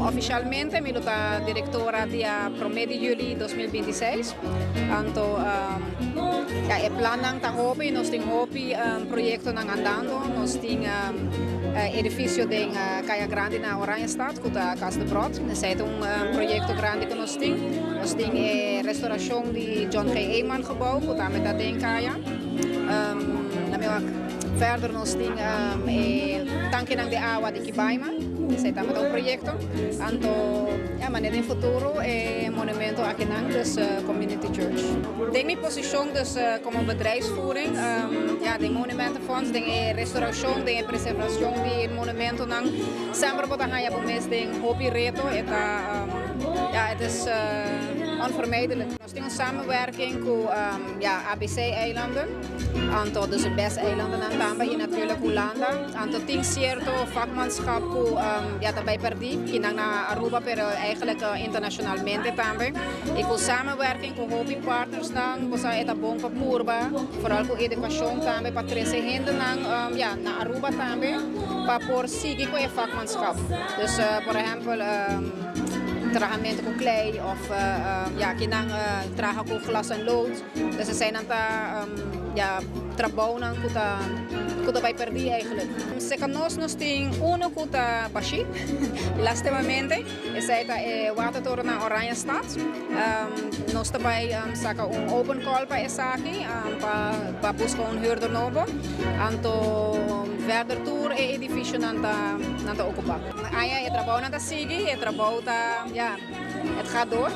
Oficialmente mi ta directora dia 1 di juli 2026. Anto ja, e plannan ta hopi, nos tin hopi proyectonan andando, nos tin edificio di Caya Grandi na Oranjestad, cu ta Cas Debrot. Esey ta un proyecto grandi cu nos tin. Nos tin e restauracion di John G. Eman gebouw, cu tambe ta den Caya. Verder nos tin e tankenan di awa di Kibaima. Esey tambe ta un proyecto. Anto, ja, maar net in futuro e monumento akinan, dus Community Church. Den mi posicion dus como bedrijfsvoering, ja, di Monumentenfonds, di restauracion, di preservacion di monumentonan, semper bo ta haya bo mes den hopi reto, ja, het is onvermijdelijk. Nos tin un samenwerking cu ja, ABC-eilanden, anto dus de BES-eilanden tambe y natuurlijk Hulanda. Anto tin cierto vakmanschap cu ja, daarbij perdi, cu na Aruba, pero eigenlijk internacionalmente tambe. Y cu samenwerking cu hopi partners nan, bo sa, ta bon pa purba, vooral cu educacion tambe, pa trece hendenan ja, na Aruba tambe, pa por sigui cu e vakmanschap. Dus por ehempel, trahamento cu klei of ja, cu nan traha cu glas en lood. Dus esey nan ta ja, trabounan cu ta bay perdi eigenlijk. Seca nos tin uno cu ta bashi, lastimamente. Esey ta e watertoren na Oranjestad. Nos ta bay saca un open call pa esaki, pa busca un huurder nobo. Anto verder tur e edificionan ta ocupa. Aya, e trabou nan ta sigui, e trabou ta, ja, het gaat door.